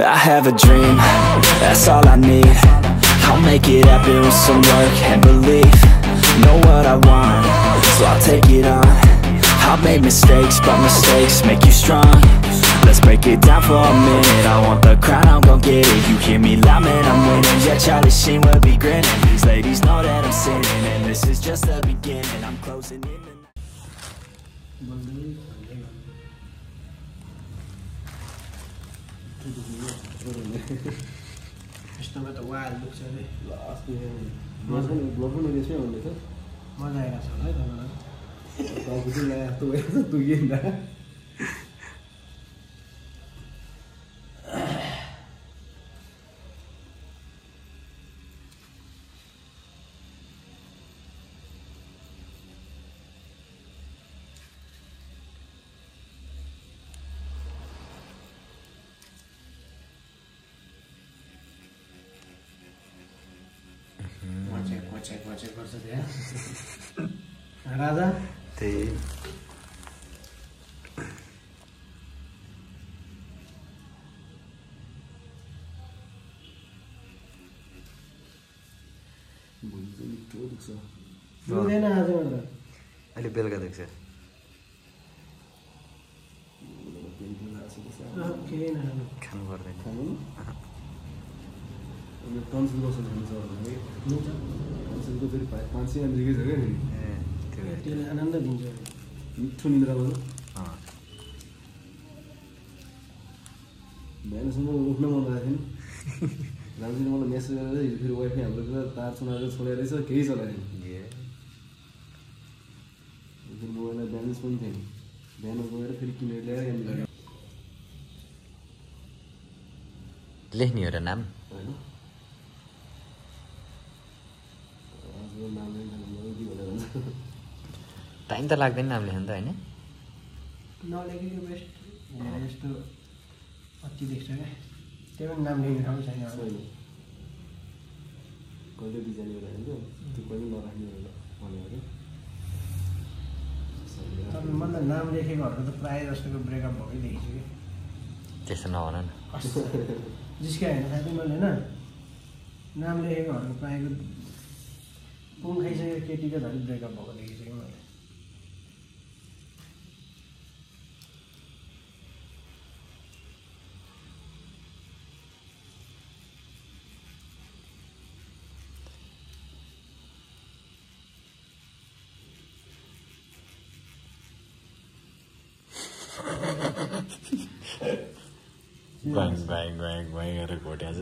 I have a dream, that's all I need. I'll make it happen with some work and belief. Know what I want, so I'll take it on. I'll make mistakes, but mistakes make you strong. Let's break it down for a minute. I want the crown, I'm gon' get it. You hear me loud, man, I'm winning. Yeah, Charlie Sheen will be grinning. These ladies know that I'm sinning, and this is just the beginning. I'm closing in the यस्तोमा त wall दुख्छ अरे blog पनि त्यसमै हुँदैछ मजा आइरहेको छ है तपाईँलाई गर्छ त्यहाँ राजा त्यही दुख्दैन आज अहिले बेलुका देख्छ केही नखानु खानु पर्दैन टन्सिल बस्नु खान्छ भने टन्सिलको फेरि 500 एमजीकै छ क्या फेरि त्यसले आनन्द दिन्छ मिठो निद्रा गर्नु बिहानसम्म उठ्न मन लागेको थिएन रामजीले मलाई मेसेज गरेर हिजो फेरि वाइफाई हाम्रो तार चुनाएर छोडेर रहेछ केही चलाएको थिएन फेरि मोबाइलमा ब्यालेन्स पनि थिएन बिहान गएर फेरि किनेर ल्याएर यहाँ लेख्ने हो र नाम होइन टाइम त लाग्दैन नाम लेख्नु त होइन नलेखेको बेस्ट यस्तो अति देख्छ क्या त्यो पनि नाम लेख्ने ठाउँ छैन कहिले डिजाइन गरेर हुन्छ त्यो कहिले नराख्ने भन्यो अरे तपाईँ मलाई नाम लेखेकोहरूको त प्रायः जस्तोको ब्रेकअप भएकै देखेछु कि त्यस्तो नभन न जिस्कायो होइन साथै मैले होइन नाम लेखेकोहरूको प्रायःको पुङ खाइसकेको केटीको झन् ब्रेकअप भएको देखेछु कि मैले ग्वाङ ग्वाङ ग्वाङ ग्वाङ गरेर घोट्या छ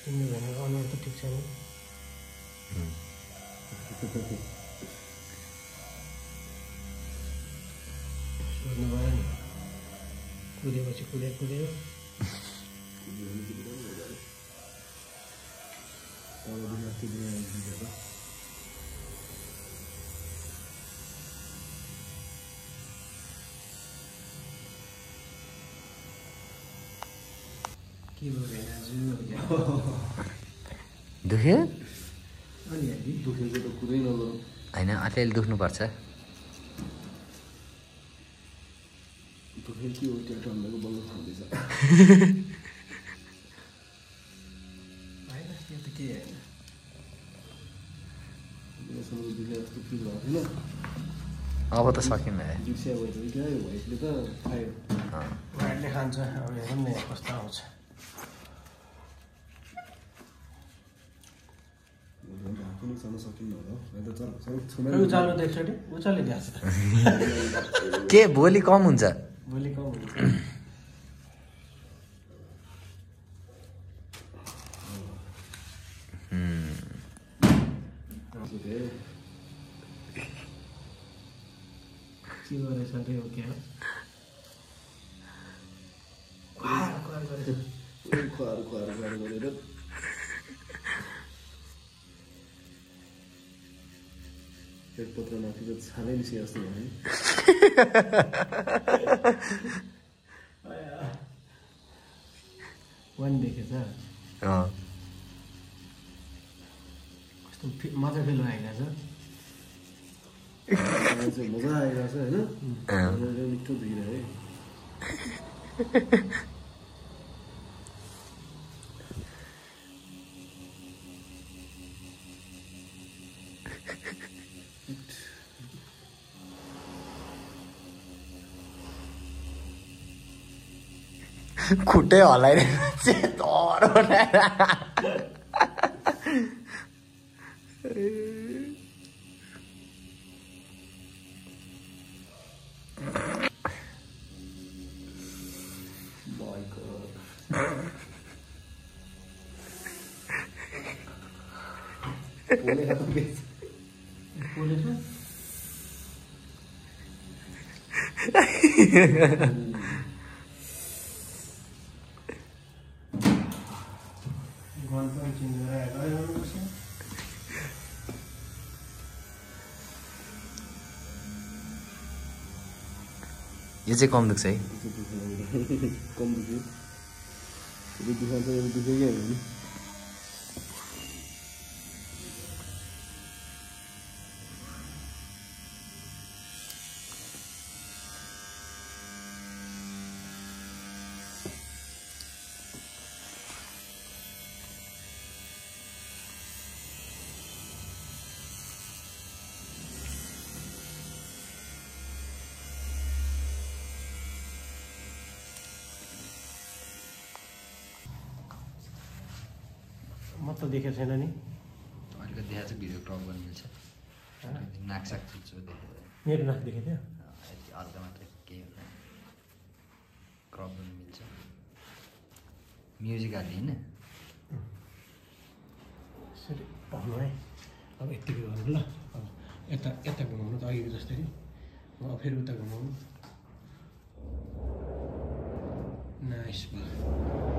तिमीले भनेको अनुहार त ठिक छैन सोध्नु भयो नि कुदेपछि कुद्यो के भयो दुख्यो अलिअलि दुखेको त कुरै नगरौँ होइन अलिअलि दुख्नुपर्छ दुखेको के हो त्यो टन्डको बल्ल खाँदैछ होइन त्यो त के होइन दुखे जस्तो फिल भएको थिएन अब त सकिन्न जुसिया भइसक्यो क्या भैँसले त खायो उनीहरूले खान्छ अब हेरौँ न कस्तो आउँछ उचाल्नु देख्छ नि उचाल्नु देख्छ के भोलि कम हुन्छ भोलि कम हुन्छ छुटे के गरेछ रे हो क्या खुवार गरेर पेटपत्र माथि त छालै निस्के जस्तो भयो नि वान देखेछ कस्तो मजा फिल भइरहेको छ मजा आइरहेको छ होइन मिठो देखिरहे खुट्टै हल्लाइरहेको तरो यो चाहिँ कम दुख्छ है कम दुख्यो दुखाउँछ दुखेकै होइन नि म त देखेको छैन नि अलिकति देखाएको छ भिडियो क्रप गर्नु मिल्छ नाकसाक चुच्चो देखेको मेरो नाक देखेको थियो यति हल्का मात्रै केही हुँदैन क्रप गर्नु मिल्छ म्युजिक हाल्ने होइन यसरी पाउनु है अब यतिको गर्नु ल अब यता यता घुमाउनु त अघिको जस्तै नि अब फेरि उता घुमाउनु नाइस भयो